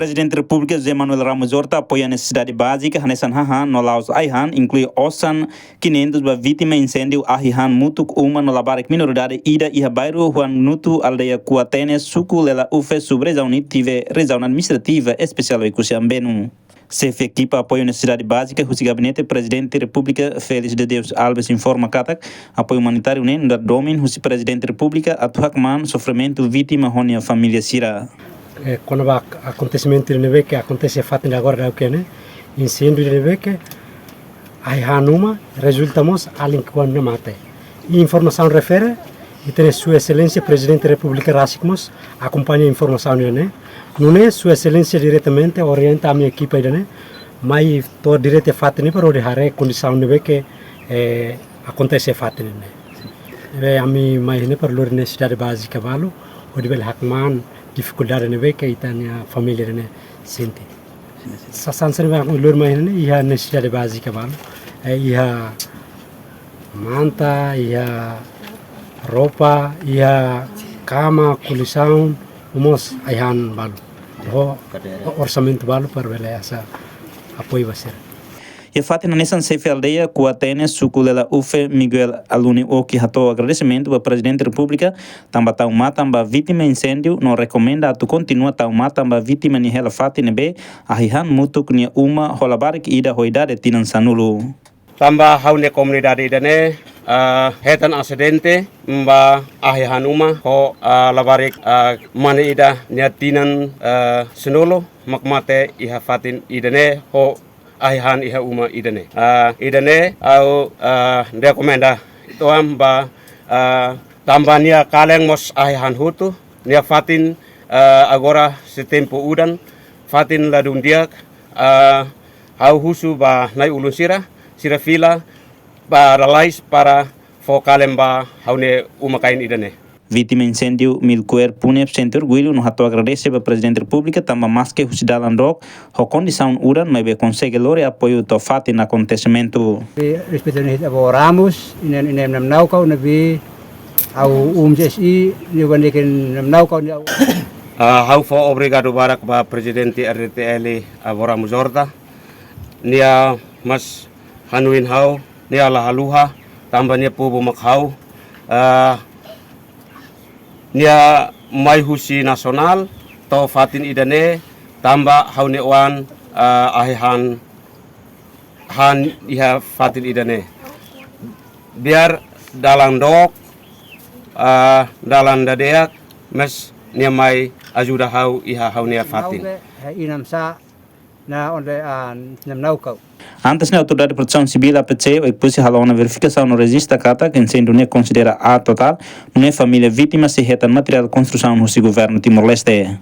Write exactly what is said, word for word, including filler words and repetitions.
Prezidente Repúblika José Manuel Ramos Horta apoia nesesidade bázika hanesan hahán no la'ós ai-han, inklui osan kiñentus ba vítima inséndiu ahi han mutuk uma no labarik minoridade ida iha bairru Huan Nutu, aldeia Kuatene, suku Lela-Ufe, sub-rejiaun Nitibe, rejiaun administrativa espesiál Oekusi Ambenu. Xefe ekipa apoiu nesesidade bázika husi Gabinete Prezidente Repúblika, Félix de Deus Alves, informa katak apoiu umanitáriu ne'e nu'udar domin husi Prezidente Repúblika atu hakmaan sofrimentu vítima ho nia família sira. Eh, kona-ba akontesimentu ne'ebé ke akontese fatin agora daudaun ne'e, inséndiu ne'ebé ke ai-han uma, rezulta mós alin ki'ikoan ne'e mate. I informasaun refere, ita-nia Sua Exelénsia Prezidente Repúblika rasik mós akompaña informasaun ne'e. Nune'e Sua Exelénsia diretamente orienta ami ekipa ida-ne'e mai to'o diretu fatin ne'e para hodi haree kondisaun ne'ebé ke, eh, akontese fatin ne'e. Ne'ebé ami mai ne'e para lori nesesidade bázika balu, hodi bele hakmaan difikuldade ne'ebé ke ita-nia família ne'e sente. Sasán sira ne'ebé ami lori mai ne'e iha nesesidade bázika balu. Eh, iha manta, iha roupa, iha kama, kolisaun, no mós ai-han balu. Ho, ho orsamentu balu para bele hasai apoiu ba sira. Iha fatin hanesan, xefe aldeia Kuatene, suku Lela-Ufe, Miguel Aluni Oki, hato'o agradesimentu ba Prezidente Repúblika tanba tau matan ba vítima inséndiu no rekomenda atu kontinua tau matan ba vítima nia hela fatin ne'ebé ahi han mutuk nia uma ho labarik ida ho idade tinan sanulu. Tanba ha'u-nia komunidade ida-ne'e, ah, hetan asidente ba ahi han uma ho, ah, labarik, ah, mane ida nia tinan, ah, sanulu mak mate iha fatin ida-ne'e ho ahi han iha uma ida-ne'e. Ah, ida-ne'e ha'u, ah, rekomenda uitoan ba, ah, tanba nia kalen mós ahi han hotu, nia fatin, ah, agora sei tempu udan, fatin ladún di'ak, ah, ha'u husu ba na'i-ulun sira, sira fila ba lalais para fó kalen ba ha'u-nia uma-kain ida-ne'e. Vítima inséndiu Milkuer Punep sente orgullu no hato'o agradese ba Prezidente Repúblika tanba maske husi dalan dook ho kondisaun udan maibé konsege lori apoiu to'o fatin akontesimentu. Respeitu ne'e Avó Ramos, ida-ne'e, ida-ne'e namnau kau ne'ebé ha'u um J S I, ne'e bande ke namnau kau ne'e ha'u. Ah, ha'u fó obrigadu barak ba Prezidente R D T L, Avó Ramos Horta. Nia mós hanoin ha'u, nia la haluha, tanba nia povu mak ha'u. Ah, nia mai husi nasionál to'o fatin ida-ne'e tanba ha'u-nia oan, ah, ahi han, han iha fatin ida-ne'e. Biar dalan dook, ah, dalan dade'ak, mas nia mai ajuda ha'u iha ha'u-nia fatin. Ha'u be, eh, inam sa na onde, ah, namnau kau. Antes ne'e, Autoridade Protesaun Sivíl, A P C, Oekusi halo ona verifikasaun no rejista katak inséndiu ne'e konsidera A totál, nune'e família vítima sei hetan materiál konstrusaun husi governu Timor-Leste.